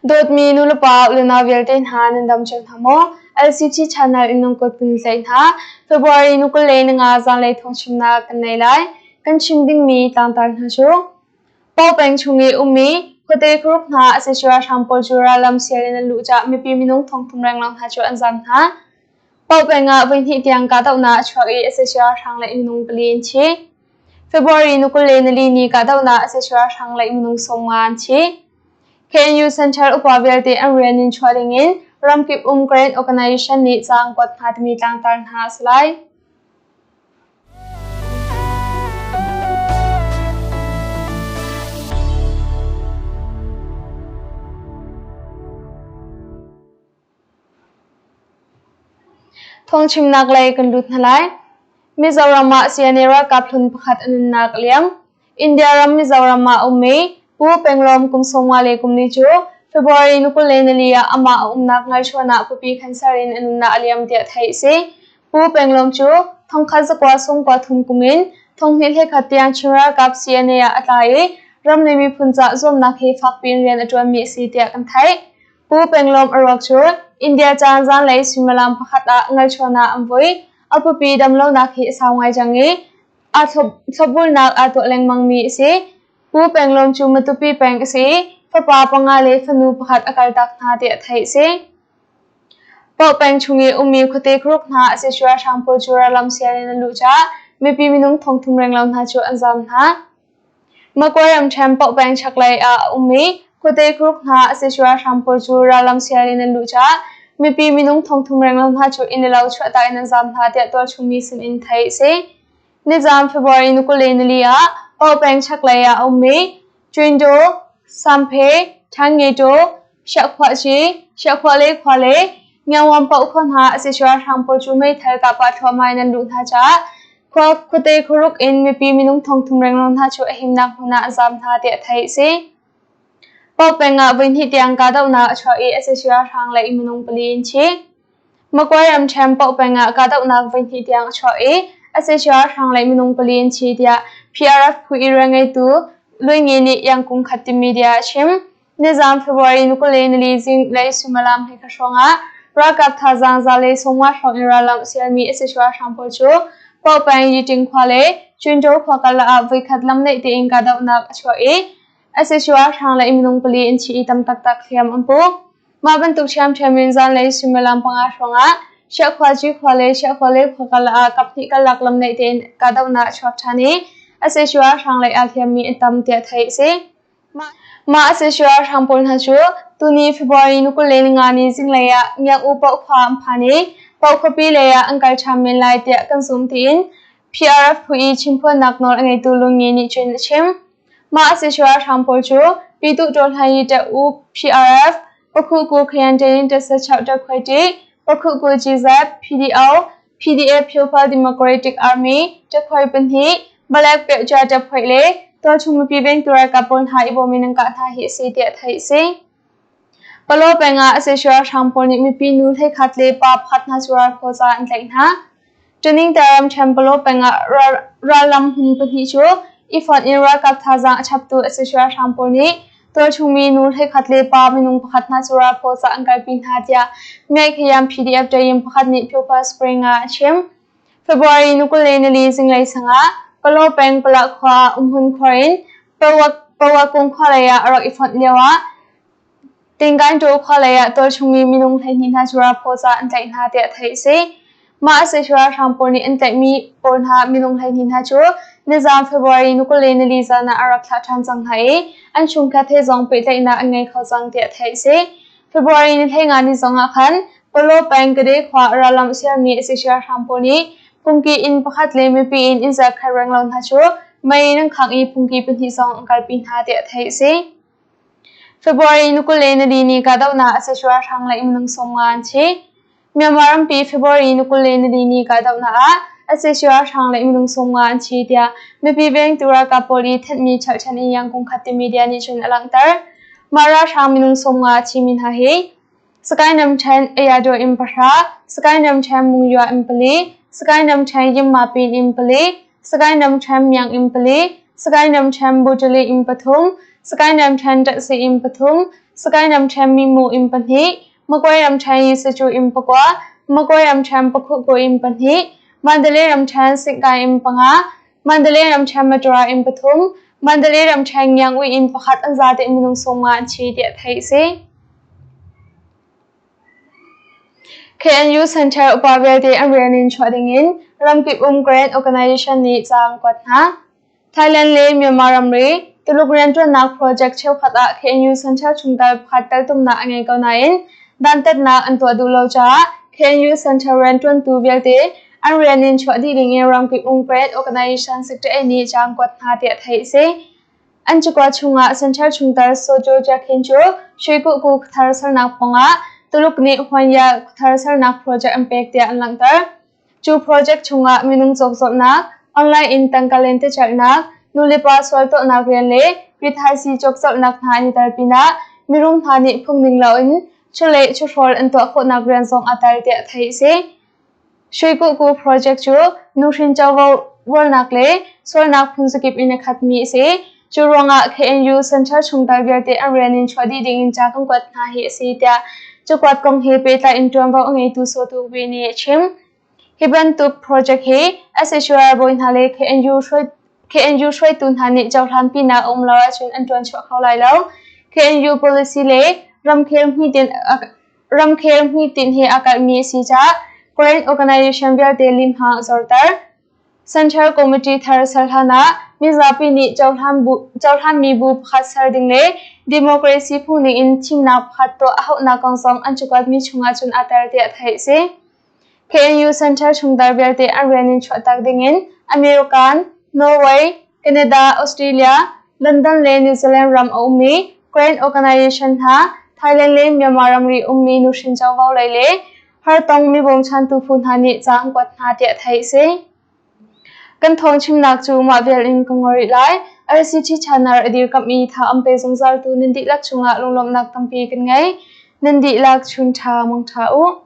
Dawtmi nulepa unau vialte hna nan dam cio hna maw? LCT channel in nan kut kan tlaih hna. February ni 25 zanlei thawngchimnak kan nei lai. Kan chim dingmi tlangtar hna cu Pau peng chung i ummi khuate khuaruk hna a si ralhrang pawl cu rallam sial in an luh caah mipi minung thongthum renglo hna cu an zaam hna. Pau peng ah voihnih tiang kahdohnak a chuak i sac ralhrang le minung pali an thi. February ni 24 ni kahdohnak ah sac ralhrang le minung 50 an thi. KNU Central upa vialte an rian in chuah dingin ramkip um Grand Organization nih ca an kuat hna timi tlangtar hna a si lai. Phungchimnak lei kan lut hna lai. Mizoram ah CNA ralkap hlun pakhat a nunnak a liam. India ram Mizoram ah a ummi Pu Penglawm kum sawmnga le kum ni cu February ni 24 ah amah a umnak Ngaichuan ah khuapi cancer in a nunnak a liam tiah theih a si. Pu Penglawm cu thongkhat zakua sawmkua thum kum in thonghnih hlekhat tiang Chin ralkap CNA ah a tla i ram le miphun cah zuamnak he fakpi in rian a ṭuanmi a si tiah kan theih. Pu Penglawm a ruak cu India caan zanlei suimilam pakhat ah ngalchuan ah an vui. A pupi damlonak hi a sau ngai cang i aa thlopbulnak aa tuah lengmangmi a si. Pu Penglawm cu Matupi peng a si i fapa panga le fanu pakhat a kaltak hna tiah theih a si. Paoh peng chung i ummi khuate khuaruk hna a si ralhrang pawl cu rallam sial in an luh caah mipi minung thongthum renglo hna cu an zaam hna. Magway ramṭhen Paohpeng chaklei ah a um i khuate khuaruk hna a si ralhrang pawl cu rallam sial in an luh caah mipi minung thongthum renglo hna cu inn le lo chuahtak in an zaam hna tiah tualchung mi sin in theih a si. Nizaan February ni 24 ah Paohpeng chaklei ah a um i Ṭuindaw, Samphe, Ṭhanngetaw, Siahkhuahci, Siahkhuah le khua le Ngiangwam paoh khua hna a si ralhrang pawl cu meithal kahpah thluahmah in an luh hna caah khua khuate khuaruk in mipi minung thongthum renglo hna cu a himnak hmun ah an zaam hna tiah theih a si. Paoh peng ah voihnih tiang kahdohnak a chuah i sac ralhrang le minung pali an thi. Magway ramṭhen paoh peng ah kahdohnak voihnih tiang a chuah i sac ralhrang le minung pali an thi tiah PRF phu i rianngeitu Lui Ngi nih Yangkung khat ti media a chim. Nizaan February ni 24 zinglei suimilam hleikhat hrawngah ralkap thazaang za le sawmnga hrawng in rallam a sialmi sac ralhrang pawl cu Paohpeng Yiṭing khua le Cuntaw khua karlak ah voikhat lam naih tein kahdohnak a chuah i sac ralhrang le minung pali an thi i tam taktak hliam an pu. Mah bantuk ṭhiamṭhiam in zanlei suimilam panga hrawngah Chiahkhua Cikhua le Chiahkhua le khua karlak ah kaphnih karlak lam naih tein kahdohnak a chuak ṭhan i sac ralhrang lei aa hliammi an tam tiah theih a si. Mah sac ralhrang pawl hna cu tuni February ni 25 ni zinglei ah Ngiang-U Paoh khua an phan i Paoh khuapi lei ah an kal ṭhan men lai tiah kan zumh tiin PRF phu i chimphuannak nawl a ngeitu Lung Ngi nih cun a chim. Mah sac ralhrang pawl cu Pyituh Ṭawlhai U PRF, Pakhuhku Khayanṭayin Ṭasachoh Ṭakhuaiti, Pakhuhku GZ, PDO, PDA People Democratic Army, ṭakhuai pahnih, Balek Piahcia ṭaphuai le tualchung mipi vengtu ralkap pawl hna i bawm in an kah hna hi a si tiah theih a si. Palaw peng ah sac ralhrang pawl nih mipi nu hleikhat le pa pakhat hna cu ralphaw ca an tlaih hna. Ṭining ramṭhen Palaw peng ah rallam hmun pahnih cu i fonh in ralkap thazaang a chaptu sac ralhrang pawl nih tualchungmi nu hleikhat le pa minung pakhat hna cu ralphaw ca an kalpi hna tiah Myaikhyam PDF ṭayin pakhat nih Phyophal Spring ah a chim. February ni 24 zinglei sang ah Palaw peng Palah khua ah umhmun khuar in Pawakung khua lei ah a rak i fonh lio ah Tingkainṭaw khua lei ah tualchungmi minung 12 hna cu ralphaw ca an tlaih hna tiah theih a si. Mah a si ralhrang pawl nih an tlaihmi pawl hna minung 12 hna cu nizaan February ni 24 zan ah a rak thlah ṭhan cang hna i an chungkhat he zong pehtlaihnak an ngei kho cang tiah theih a si. February ni 15 ni zong ah khan Palaw peng Kade khua rallam a sialmi a si ralhrang pawl nih phungki inn pakhat le mipi inn inn zarkhat renglo hna cu mei in an khangh i phungki pahnih zong an kalpi hna tiah theih a si. February ni 24 ni kahdohnak a sac ralhrang le minung 50 an thi. Myanmar rampi February ni 24 ni kahdohnak ah sac ralhrang le minung 50 an thi tiah mipi vengtu ralkap pawl i thenhmi chalhchan in Yangon khat ti media nih cun a langhter. Mah ralhrang minung 50 a thimi hna hi Sagaing ramṭhen Ayadaw inn pahra, Sagaing ramṭhen Mungyua inn pali, Sagaing ramṭhen Yinmapin inn pali, Sagaing ramṭhen Myang inn pali, Sagaing ramṭhen Butali inn pathum, Sagaing ramṭhen Taksi inn pathum, Sagaing ramṭhen Mimu inn pahnih, Magway ramṭhen Yisacu inn pakua, Magway ramṭhen Pakhuhku inn pahnih, Mandalay ramṭhen Sitkai inn panga, Mandalay ramṭhen Matura inn pathum, Mandalay ramṭhen Ngiangui inn pakhat an zate minung 50 an thi tiah theih a si. KNU Center upa vialte an rian in chuah dingin ramkip um Grand Organization nih ca an kuat hna. Thailand le Myanmar ramri Tuluk rianṭuannak project cheukhat ah KNU Center chungtel pakhat teltumnak a ngei ko nain dantatnak an tuah duh lo caah KNU Center rianṭuantu vialte an rian in chuah dih dingin ramkip um Grand Organization Secretary nih ca an kuat hna tiah theih a si. An cakuat chungah Central chungtel Sojo Jackin cu Shwekuku khuathar sernak pawngah Tuluk nih Huanya khuathar sernak project an pek tiah an langhter. Cu project chungah minung cawkzawlhnak, online in tangka lentecelhnak, nulepa sual tuahnak rian le rithaisii cawkzawlhnak hna an i tel pinah mirum hna nih phungning loin chuleh chuhrawl an tuah khawhnak rian zong aa tel tiah theih a si. Shwekuku project cu nuhrin covo rualnak le sualnak phunzakip in a khatmi a si. Cu ruangah KNU Central chungtel vialte an rian in chuah dih dingin ca kan kuat hna hi a si tiah cakuat kong he pehtlai in ṭuanvo a ngeitu Sawtu Wi nih a chim. Hi bantuk project hi SHR bawi hna le KNU KNU hruaitu hna nih cohlanpinak a um lo ahcun an ṭuanchuah kho lai lo. KNU policy le ramkhel hmuitinh Ramkhel hmuitinh he aa kalhmi a si caah Grand Organization vialte limhang a zorter. Central Committee thar ser hlan ah mizapi nih cohlanmi bu pakhat ser ding le democracy phungning in thimnak pakhat tuah a hauhnak kong zong an cakuatmi chungah cun aa tel tiah theih a si. KNU Central chungtel vialte an rian in chuahtak dingin American, Norway, Canada, Australia, London le New Zealand ram a ummi Grand Organization hna, Thailand le Myanmar ramri ummi nuhrin covo lei le hartong mi bawmchantu phu hna nih ca an kuat hna tiah theih a si. Kan thawng chimnak cu mah vial in ka ngol rih lai. LCT channel a dirkamh i tha an pe zungzaltu nan dihlak cungah lunglawmhnak tampi kan ngei. Nan dihlak chun ṭha mang ṭha u.